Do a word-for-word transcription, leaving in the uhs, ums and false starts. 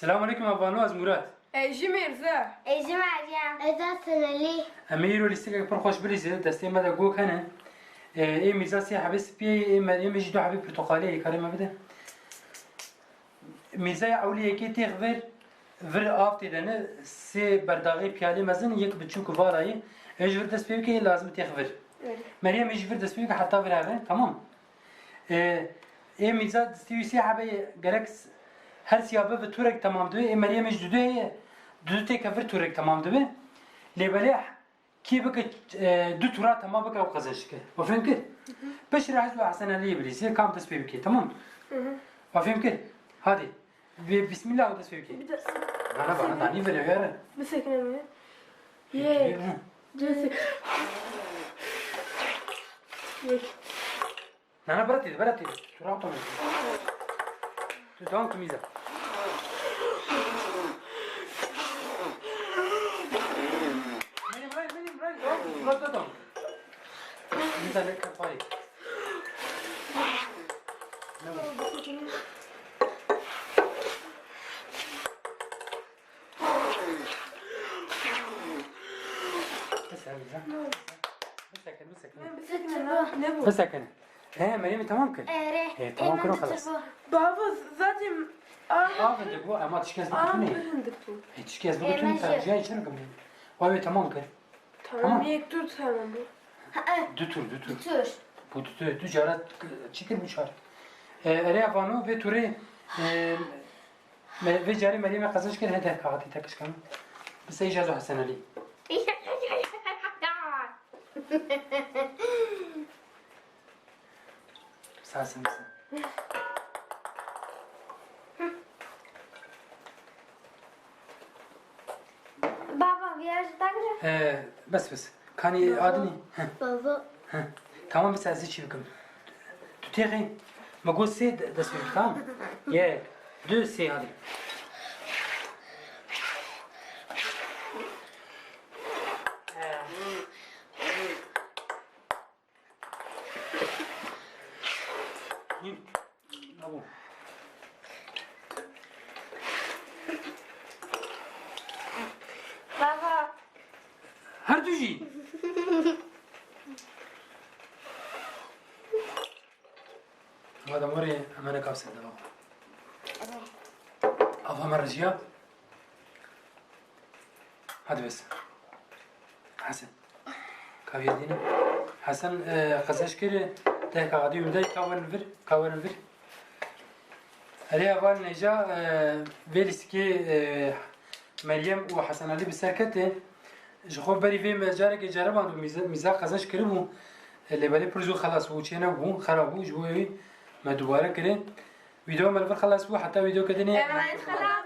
Selamun aleyküm, Avano, ez Murat. Ez jî Mîrza. Ez jî Meryem. Ez Hasan Elî. Em ê îro lîstikek pir xweş bilîzin, destê me de gok hene. Ê, ê Mîrza sê hebê spî ye, ê Meryemê jî du hebê pirtoqalî ye, karê me bide. Mîrzaya ewlî yekê têx vir, vir av tê de ne, sê berdaxê piyalê mezin, yek biçûk û vala ye. Ê ji vir dest pê bike, lazim têx vir. Öyle. Meryemê ji vir dest pê bike heta vir heve, tamam. Ê, ê Mîrza destî wî sê hebe ye, gerek s-, her siya bibe turek temam dibe, ê Meryemê ji dudu heye, dudu têke vir turek temam dibe. Lê belê kê bike, e, du tura temam bike ew qezenç dike. We fêm kir? Piştre ez û Hesen Elî bilîzê, kam dest pê bike, tamam? We fêm kir? Hadi. Bi-, bismillah, dest pê bike. Bir de Nana bana da niye veriyor yarın? Bir sekine mi? Yek. Hı. Dört. Yek. Nana, bırak dedi, bırak dedi. Tura atma. Tu tamam, tu Mîrza. Benim, benim, benim, benim. Tamam, tura da tamam. Mîrza, ne kapari. Ne var? Bisekin, bisekin. Ne bu? Bisekin. He, Meryemê tamam kir. Erê. He, tamam kir, xelas. Baba, zaten Avin de bu, ama tişkez bu tune. Avin de bu. E, tişkez bu tune, terciha için mi? Vay, tamam kir. Tamam, yek tur tamam bu. Du tur, du tur. Du tur. Bu du tur, du cara çi kir bu çar. E, erê Avano, vê turê, e, Me-, vê carê Meryemê qezenç kir, hede kaxetê te kişkan. Bi sey jaz û Hesen Elî. Sağ sen, sen. Baba, viyaj tak re. He, bes, bes. Kanî adinî. Heh. Baba. Heh. Tamam, biz ez çî bikim. Tu têxî. Me got sê de-, dest pê bik, tamam. Yek, du, sê, hadi. Hîn. Bravo. Baba. Her du jî. Madem orê, hemen kav serde baba. Ava me rijiya. Hadi bes. Hesen. Kavya dîne. Hesen, e, qezenç kir, te kaxetê wî de, ka werin vir, ka werin vir. Erê heval nêja, e, vê lîstikê, e, Meryem û Hesen Elî bi ser kete. Ji xwe berî vê me carekê ceriband û Mîza, Mîza qezenç kiribû. E, lê belê pir zû xelas bû, çênebû, xera bû, ji bo wê me dubare kire. Vîdeo me li vir xelas bû, heta vîdeoke dinê. Emanet xelas.